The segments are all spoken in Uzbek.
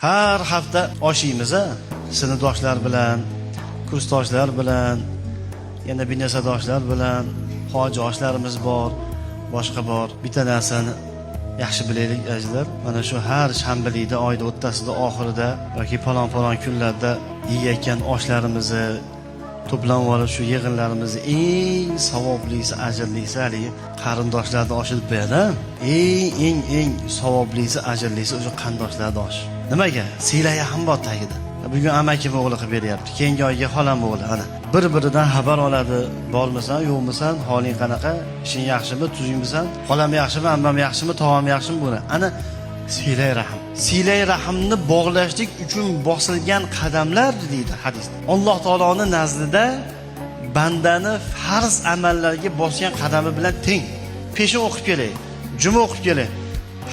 Har hafta osh yeymiz a, sinfdoshlar bilan, kursdoshlar bilan, yana binasadoshlar bilan, hoji oshlarimiz bor, boshqa bor. Bitta narsani yaxshi bilaylik, azizlar. Mana shu har shanbalikda, oyda o'rtasida, oxirida yoki falon falon kunlarda yeyayotgan oshlarimizni to'planib olib, shu yig'inlarimizni eng savoblisi, ajrlisi haligi qarindoshlarni oshi deb qo'yadi. Eng eng eng savoblisi, ajrlisi o'sha qarindoshlarni oshi. Nimaga? Siylaya ham bor tagida. Bugun amakim o'g'li qilib beryapti, keyingi oyga xolam o'g'li. Ana bir biridan xabar oladi: bormisan, yo'qmisan, holing qanaqa, ishing yaxshimi, tuzukmisan, xolam yaxshimi, ammam yaxshimi, tog'am yaxshimi, buni ana siylay rahm. Siylay rahmni bog'lashlik uchun bosilgan qadamlar deydi hadisda. Alloh taoloni nazdida bandani farz amallarga bosgan qadami bilan teng. Peshin o'qib kelay, juma o'qib kelay,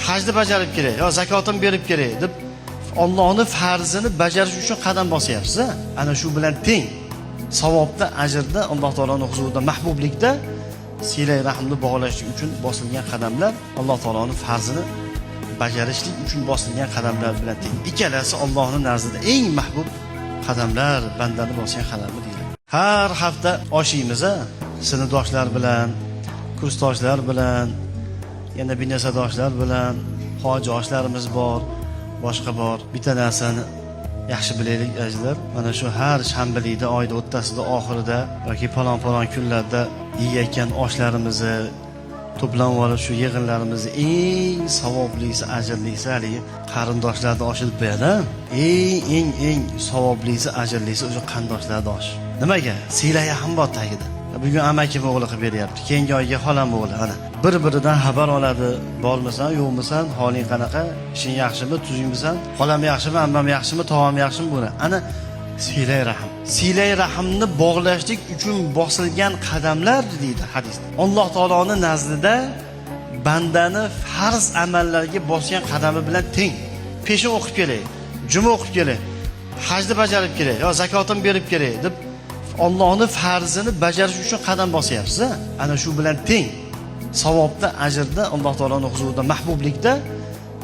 hajni bajarib kelay yo zakotini berib kelay deb Ollohni farzini bajarish uchun qadam bosyapsiz, a? Ana shu bilan teng. Savobda, ajrda, Alloh taoloni huzurida mahbublikda siylay rahmni bog'lashlik uchun bosilgan qadamlar Alloh taoloni farzini bajarishlik uchun bosilgan qadamlar bilan teng. Ikkalasi Allohning nazdida eng mahbub qadamlar, bandani bosgan qadami deyiladi. Har hafta osh yeymiz a, sinfdoshlar bilan, kursdoshlar bilan, yana binasadoshlar bilan, hoji oshlarimiz bor, boshqa bor. Bitta narsani yaxshi bilaylik, azizlar. Mana shu har shanbalikda, oyda o'rtasida, oxirida yoki falon falon kunlarda yeyayotgan oshlarimizni to'planib olib, shu yig'inlarimizni eng savoblisi, ajrlisi haligi qarindoshlarni oshi deb qo'yadi. Eng eng eng savoblisi, ajrlisi o'sha qarindoshlarni oshi. Nimaga? Siylaya ham bor tagida. Bugun amakim o'g'li qilib beryapti, keyingi oyga xolam o'g'li. Ana bir biridan xabar oladi: bormisan, yo'qmisan, holing qanaqa, ishing yaxshimi, tuzukmisan, xolam yaxshimi, ammam yaxshimi, tog'am yaxshimi, buni ana siylay rahm. Siylay rahmni bog'lashlik uchun bosilgan qadamlar deydi hadisda. Alloh taoloni nazdida bandani farz amallarga bosgan qadami bilan teng. Peshin o'qib kelay, juma o'qib kelay, hajni bajarib kelay yo zakotini berib kelay deb Ollohni farzini bajarish uchun qadam bosyapsiz, a? Ana shu bilan teng. Savobda, ajrda, Alloh taoloni huzurida mahbublikda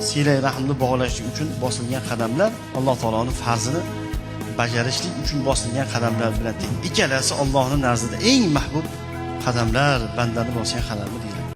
siylay rahmni bog'lashlik uchun bosilgan qadamlar Alloh taoloni farzini bajarishlik uchun bosilgan qadamlar bilan teng. Ikkalasi Allohning nazdida eng mahbub qadamlar, bandani bosgan qadami deyiladi.